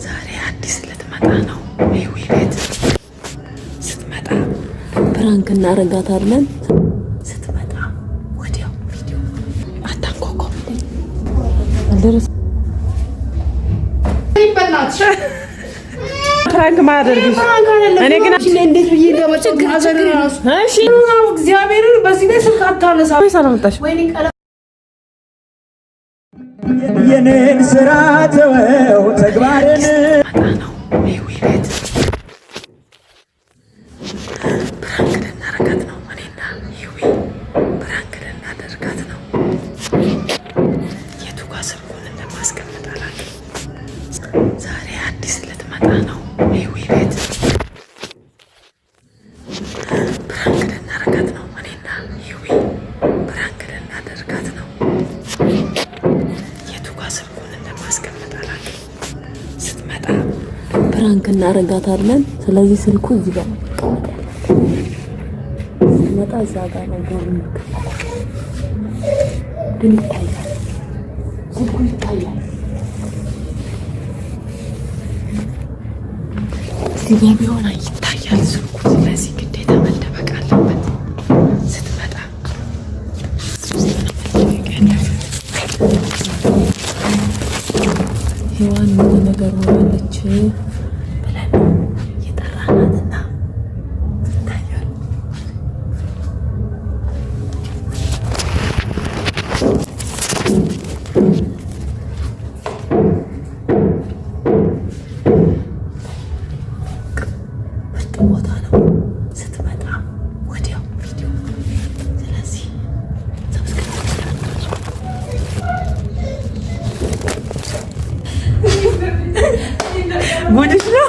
ዛሬ አዲስ ልትመጣ ነው። ሂዊ ቤት ስትመጣ prank እናረጋታለን። ስትመጣ ወዲያው ቪዲዮ አታንኳኳ። አልደረሰም። Prank ማያደርግሽ እኔ ግን እንዴት ብዬ እሺ፣ እግዚአብሔርን በዚህ ላይ ስልክ አታነሳ። ወይስ አላመጣሽም? የኔን ስራ ተወው ተግባርን መጣ ነው ሂዊ ቤት prank ልናረጋት ነው። እኔና ሂዊ prank ልናደርጋት ነው። የቱ ጋ ስልኩን እንደማስቀምጥ አላውቅም። ዛሬ አዲስ ልትመጣ ነው ሂዊ ቤት prank ልናረጋት ነው። እኔና ሂዊ prank ልናደርጋት ነው። የቱ ጋ ስልኩን እንደማስቀምጥ አላውቅም። ስትመጣ prank እናረጋታለን። ስለዚህ ስልኩ እዚህ ጋር ነው መቀመጥ ያለበት። ስትመጣ እዛ ጋር ነው በሩ የሚከፈተው። ግን ይታያል፣ ስልኩ ይታያል። እዚህ ጋር ቢሆን ይታያል ስልኩ። ስለዚህ ግዴታ መደበቅ አለበት። ስትመጣ መደበቅ ያለበት። ሔዋን ምን ነገር ሆናለች ብለን የጠራናትና ይታያል። ምርጥ ቦታ ነው። ስትመጣ ወዲያው ቪዲዮ። ስለዚህ subscribe እንዳትረሱ። ጉድሽ ነው።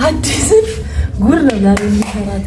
አዲስን ጉድ ነው ዛሬ የሚሰራት።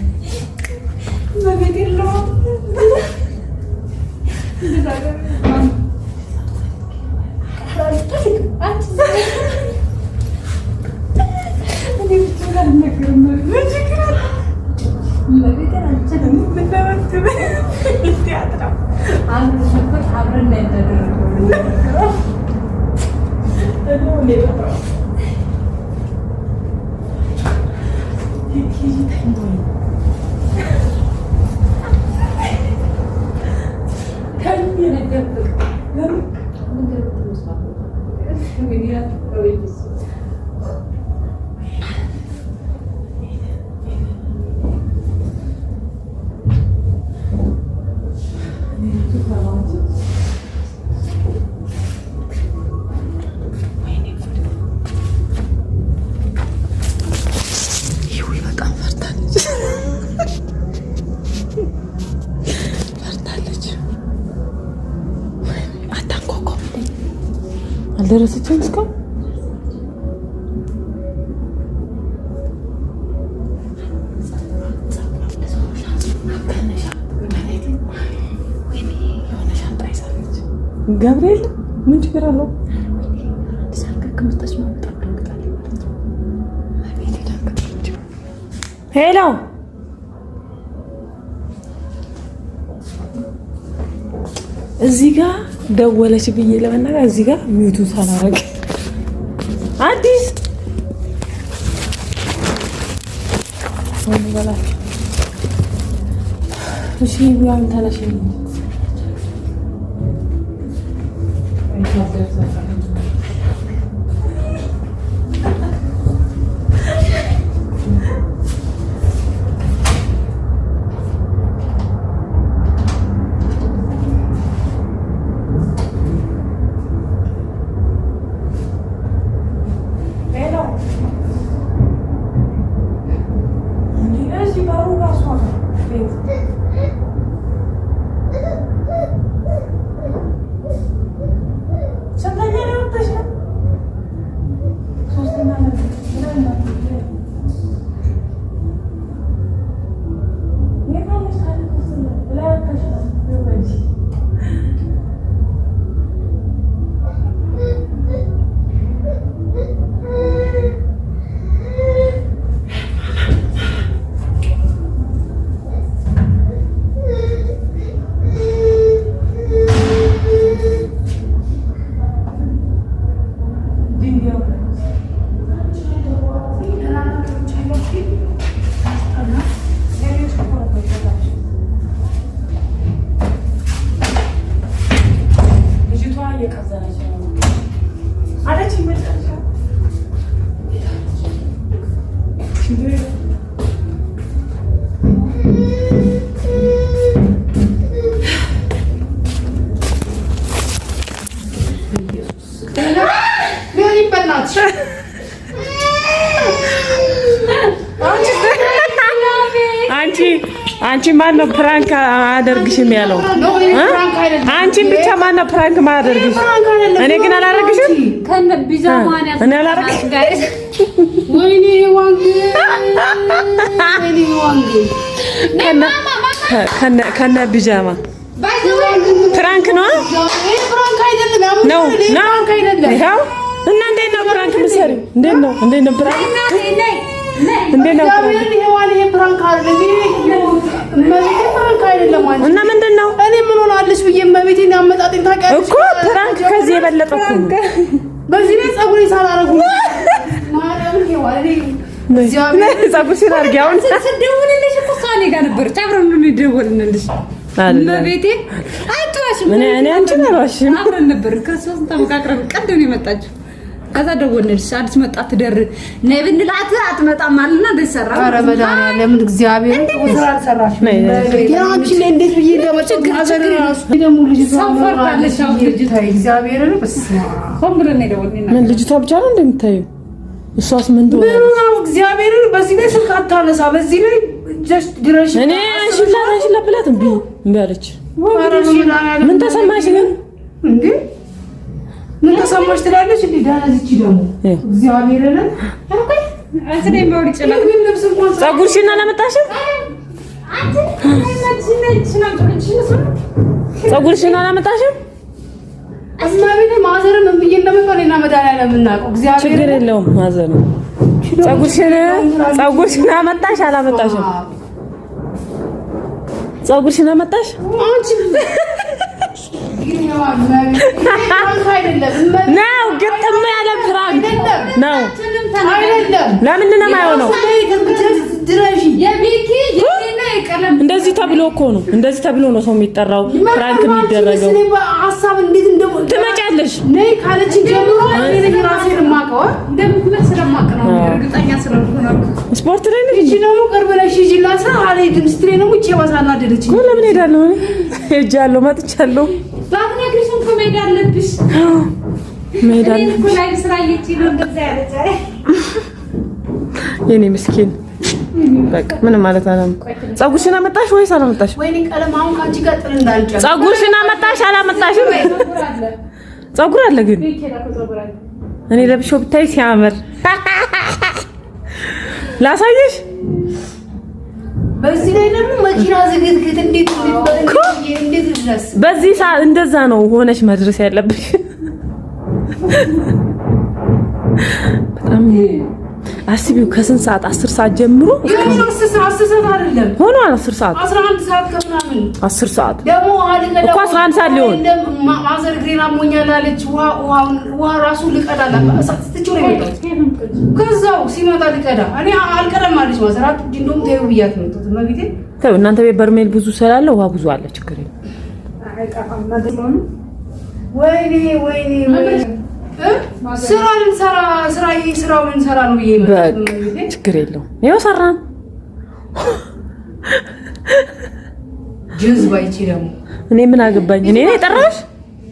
ይዊ በጣም ፈርታለች ፈርታለች። አታንኳኳም። አልደረሰችም እስካሁን። ገብርኤል ምን ችግር አለው? Hello፣ እዚህ ጋ ደወለች ብዬ ለመናገር እዚህ ጋ mute ኡ ሳላረግ አዲስ በላቸው። እሺ ያን ተነሽ። አንቺ ማነው prank አደርግሽም ያለው? አንቺን ብቻ ማነው prank ማያደርግሽ? እኔ ግን አላደርግሽም። እኔ አላደርግሽም። ከነ ቢጃማ prank ነው ነው ነው። ይኸው እና እንዴት ነው prank የምትሰሪው? እንዴት ነው እንዴት ነው prank እንዴት ነው እና ምንድን ነው እኔ ምን ሆናለች ብዬ እመቤቴን አመጣጤን ታውቂያለሽ እኮ prank ከዚህ የበለጠ እኮ ነው። በዚህ ላይ ፀጉሬን ሳላረጉ ፀጉርሽን አድርጊ። አሁን ስደውልልሽ እኮ እሷ እኔ ጋር ነበረች፣ አብረን ነው የደወልንልሽ። እመቤቴ አትዋሽም። እኔ አንቺን አልዋሽም። አብረን ነበር ከእሷ ተመካክረን ቀደም ነው የመጣችው። ከዛ ደወልንልሽ አዲስ መጣ ትደር ነይ ብንላት አትመጣም አለና እንደዚህ ሰራ። ኧረ መድኃኒዓለም እግዚአብሔር ስራ አልሰራሽም። አንቺ ላይ እንዴት ብዬ ምን ልጅቷ ብቻ ነው እንደምታየው? እሷስ ምን ትሆናለች? እግዚአብሔርን በዚህ ላይ ስልክ አታነሳ፣ በዚህ ላይ ድረሽ። እኔ አንሺላት አንሺላት ብላት እምቢ እምቢ አለች። ምን ተሰማሽ ግን እንዴ? ምን ተሰማሽ ትላለች እንዴ? ዳናዚቺ ደግሞ እግዚአብሔርን ፀጉርሽን አላመጣሽም? ፀጉርሽን አላመጣሽም? እማቤቴ ማዘርም እምዬ እንደምትሆን እኔና መድኃኒዓለም የምናውቀው እግዚአብሔር ችግር የለውም። ማዘር ፀጉርሽን አመጣሽ አላመጣሽም? ፀጉርሽን አመጣሽ? ነው ግጥም ያለ prank ነው። ለምንድን ነው የማይሆነው? እንደዚህ ተብሎ እኮ ነው። እንደዚህ ተብሎ ነው ሰው የሚጠራው prank የሚደረገው። ትመጫለሽ ነይ ካለችን ጀምሮ ስፖርት ላይ ነሽ። እቺ ደግሞ ቅርብ ነሽ። ሂጂላት አልሄድም ስትለኝ ደግሞ እቺ የባሰ አናደደችኝ። ለምን እሄዳለሁ? ሄጃለሁ፣ መጥቻለሁ። ባትነግሪሽ እንኳን መሄድ አለብሽ። መሄድ አለብሽ የኔ ምስኪን። በቃ ምንም ማለት አላም። ፀጉርሽን አመጣሽ ወይስ አላመጣሽ? ወይኔ ቀለም አሁን ካንቺ ጋር ጥል እንዳልጨርስ። ፀጉርሽን አመጣሽ አላመጣሽም? ፀጉር አለ ግን እኔ ለብሼው ብታይ ሲያምር ላሳየሽ። በዚህ ላይ ደግሞ መኪና ዝግትግት እንዴት እንዴት ድረስ በዚህ ሰዓት እንደዛ ነው ሆነሽ መድረስ ያለብሽ። በጣም አስቢው ከስንት ሰዓት 10 ሰዓት ጀምሮ ሆኗል። 10 ሰዓት 11 ሰዓት ከምናምን 10 ሰዓት ደግሞ ውሃ ልቀዳ እኮ 11 ሰዓት ሊሆን ማዘር እግሬን አሞኛል አለች። ውሃ ራሱ ልቀዳ ትቼው ነው የመጣሁት። ከዛው ሲመጣ ልቀዳ እኔ አልቀዳም አለች ማዘር። እንደውም ተይው ብያት ነው የመጣሁት። እመቤቴ ተይው፣ እናንተ ቤት በርሜል ብዙ ስላለ ውሃ ብዙ አለ፣ ችግር የለም። ወይኔ ወይኔ ስራ ልንሰራ ስራ ይሄ ስራው ልንሰራ ነው ብዬ በቃ ችግር የለውም። ይኸው ሰራን። ጀዝባ ይቺ ደግሞ እኔ ምን አገባኝ? እኔ ነኝ ጠራሁሽ?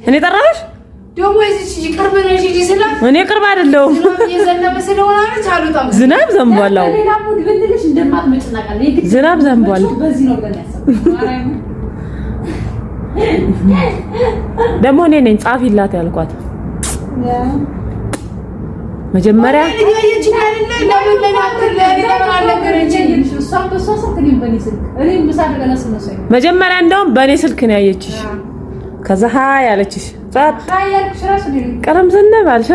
እኔ ጠራሁሽ? ደግሞ እዚህ ቅርብ ነሽ ሂጂ ስላት እኔ ቅርብ አይደለሁም። የዘነበ ስለሆነ አለች አልወጣም። ዝናብ ዘንቧል። አዎ ዝናብ ዘንቧል። ደግሞ እኔ ነኝ ጻፊላት ያልኳት መጀመሪያ መጀመሪያ እንደውም በእኔ ስልክ ነው ያየችሽ። ከዛ hi ያለችሽ ጸጥ ቀለም ዘነበ አልሽ።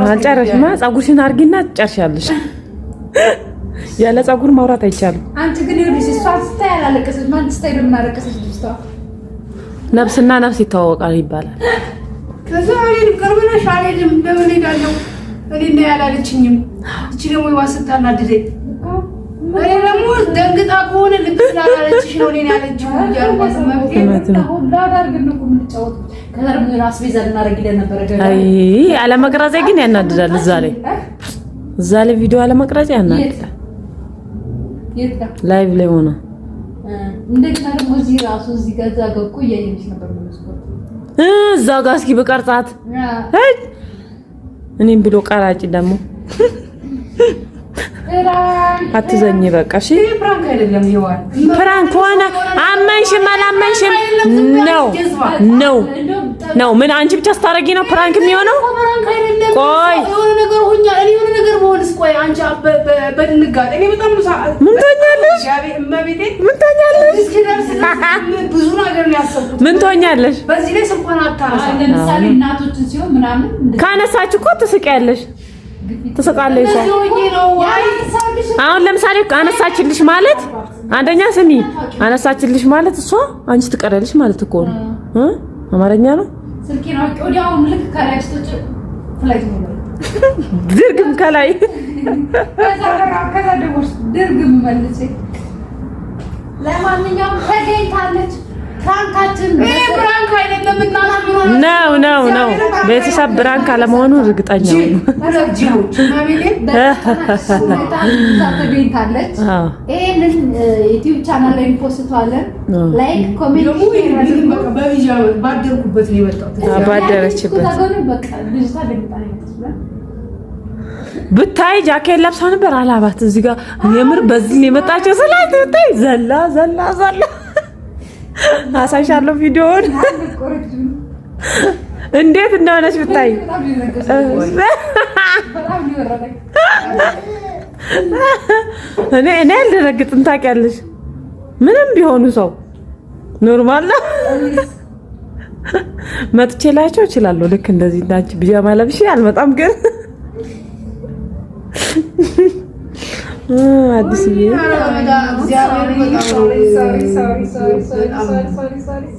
አልጨረስሽማ። ፀጉርሽን አድርጊና ትጨርሻለሽ። ያለ ፀጉር ማውራት አይቻልም። አንቺ ግን ይኸውልሽ፣ እሷ ስታይ አላለቀሰች። ማን ስታይ ለምን አለቀሰች? ልጅቷ ነፍስና ነፍስ ይተዋወቃል ይባላል። ከዛ እኔንም ቅርብ ነሽ አልሄድም፣ ለምን እሄዳለሁ? እኔ እና ያላለችኝም እቺ ደግሞ ይዋስ ስታናድደኝ፣ እኔ ደግሞ ደንግጣ ከሆነ ልብ ስላላለችሽ ነው እኔን ያለችው እያልኳት አይ አለመቅረጼ ግን ያናድዳል። እዛ ላይ እዛ ላይ ቪዲዮ አለመቅረጼ ያናድዳል። ላይቭ ላይ ሆነ እንደገና ደግሞ እዚህ ራሱ እዚህ ጋር እዛ ጋር እኮ እያየሁሽ ነበር። እዛ ጋር እስኪ በቀርጻት እኔም ብሎ ቀራጭ ደግሞ አትዘኝ በቃ እሺ። prank አይደለም ይዋል prank ሆነ አመንሽም አላመንሽም ነው ነው ነው። ምን አንቺ ብቻ ስታረጊ ነው prank የሚሆነው? prank አይደለም። ቆይ የሆነ ነገር ሆኛ እኔ የሆነ ነገር በሆንስ፣ ቆይ አንቺ በድንጋጤ እኔ በጣም ምን ትሆኛለሽ? እመቤቴ ምን ትሆኛለሽ? እስኪደርስ ብዙ ነገር ነው ያሰብኩት። ምን ትሆኛለሽ? በዚህ ላይ ስልኳን አታነሳ። ለምሳሌ እናቶችን ሲሆን ምናምን ካነሳች እኮ ትስቂያለሽ፣ ትስቃለች እሷ። እንደዚህ ሆኜ ነው። አይ አሁን ለምሳሌ አነሳችልሽ ማለት አንደኛ ስሚ፣ አነሳችልሽ ማለት እሷ አንቺ ትቀሪያለሽ ማለት እኮ ነው እ አማርኛ ነው። ስልኬን አውቄ ወዲያውኑ ልክ ከላይ ስትወጪ flight mode ድርግም ከላይ ከዛ ደግሞ ድርግም መልሼ ለማንኛውም ተገኝታለች። prank ኣችን ይሄ prank አይደለም። እናት ምን ሆነ ነው ነው ነው። ቤተሰብ prank አለመሆኑ እርግጠኛ ነው። ሁለት ጅቦች እመቤቴን ተገኝታለች። አዎ ይሄንን ዩቲዩብ ቻናል ላይ እንፖስተዋለን። like፣ comment ደግሞ ይሄንን በቃ በቢጃማ ባደርኩበት ነው የመጣሁት። ባደረችበት በቃ ልጅቷ ደንግጣ ነው የመጣችው። ብታይ ጃኬት ለብሳ ነበር አላባት እዚህ ጋር የምር በዚህ ነው የመጣችው ስላት ብታይ ዘላ ዘላ ዘላ አሳይሻለሁ ቪዲዮውን እንዴት እንደሆነች ብታይ። በጣም ነው የወረደኝ። እኔ አልደነግጥም ታውቂያለሽ። ምንም ቢሆኑ ሰው normal ነው። መጥቼ ላቸው እችላለሁ። ልክ እንደዚህ እንዳንቺ ቢጃማ ለብሼ አልመጣም፣ ግን አዲስዬ እግዚአብሔርን በጣም ነው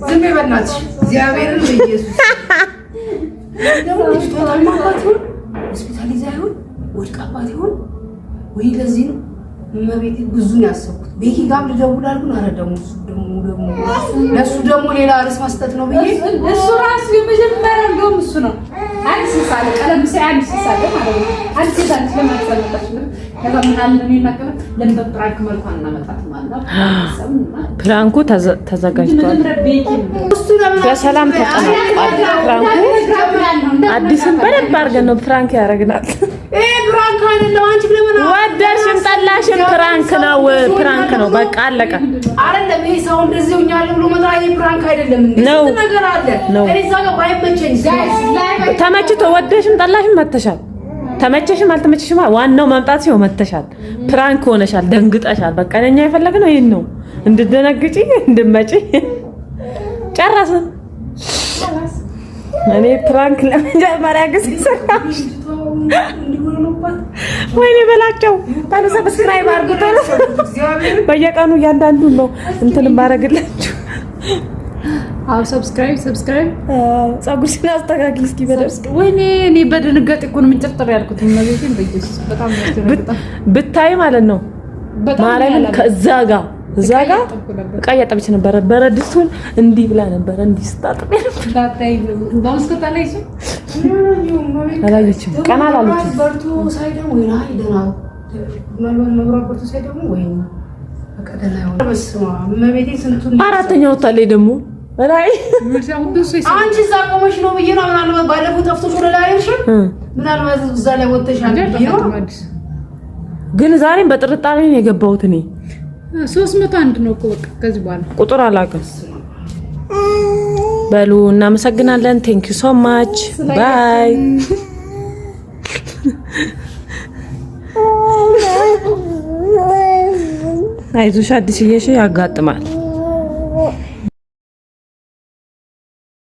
ዝም በይ በእናትሽ። እግዚአብሔርን በኢየሱስ ደግሞ ልጅቷ ታማባት ይሆን ሆስፒታል ይዛ ይሆን ወድቃባት ይሆን ወይ? ለዚህ ነው እመቤቴ ብዙ ነው ያሰብኩት። ቤኪ ጋርም ልደውል አልኩኝ። ኧረ ደግሞ እሱ ደግሞ ደግሞ ለእሱ ደግሞ ሌላ ርዕስ መስጠት ነው ብዬ እሱ ራሱ የመጀመሪያ እንደውም እሱ ነው። አንድ ስልሳ አለ ቀለም ሲያይ አንድ ስልሳ አለ ማለት ነው። አንድ ሴት አለች ለምን አልመጣችም? ከዛ ምን አለ ነው ይናገራል። ለምን በ prank መልኳ እናመጣትም አለ prank ኡ ተዘጋጅቷል። ቤኪ እሱ ለምን በሰላም ተጠናቋል። prank ኡ አዲስን በደንብ አድርገን ነው prank ያደረግናት። ይሄ prank አይደለም። አንቺ ለምን ወደድሽም ጠላሽም prank ነው፣ prank ነው። በቃ አለቀ። አይደለም ይሄ ሰው እንደዚህ ሆኛለሁ ብሎ መጣ። ይሄ prank አይደለም እንዴ? ነው። ስንት ነገር አለ። ነው። እኔ እዛ ጋር ባይመቸኝ ተመችቶ ወደሽም ጠላሽም መተሻል። ተመቸሽም አልተመቸሽም ዋናው መምጣት ሲሆን መተሻል። prank ሆነሻል፣ ደንግጠሻል። በቃ እኛ የፈለግነው ይሄን ነው፣ እንድደነግጪ እንድመጪ። ጨረስን። እኔ prank ለመጀመሪያ ጊዜ ሰራሽ። ወይኔ በላቸው። ታሉ subscribe አድርጉ። ቶሎ በየቀኑ እያንዳንዱን ነው እንትን ማድረግላችሁ። አዎ subscribe subscribe። ፀጉርሽን አስተካክል እስኪ በደምብ። ወይኔ እኔ በድንጋጤ እኮ ነው ምንጭርጥር ያልኩት። እመቤቴን በኢየሱስ በጣም ነው ያስደነግጣል። ብታይ ማለት ነው በጣም ማርያምን ከዛ ጋር እዛ ጋር እቃ እያጠበች ነበረ። በረድስቱን እንዲህ ብላ ነበረ እንዲህ ስታጥብ ነበር። አላየችም፣ ቀና አላለችም። በርቶ ሳይ ደግሞ ወይ አይ ደህና ምናልባት መብራት በርቶ ሳይ ደግሞ ወይ በቃ ደህና ይሆናል። በስመ አብ እመቤቴ ስንቱን አራተኛ ወጣለች ደግሞ ላይ አንቺ እዛ ቆመሽ ነው ብዬ ነው። ምናልባት ባለፈው ጠፍቶሽ ወደ ላይ አይልሽም? ምናልባት እዛ ላይ ወጥተሻል ብዬ ነው። ግን ዛሬም በጥርጣሬ ነው የገባሁት እኔ። 301 ነው እኮ በቃ ከዚህ በኋላ ቁጥር አላውቅም። በሉ እናመሰግናለን። Thank you so much bye። አይዞሽ አዲስዬ፣ ያጋጥማል።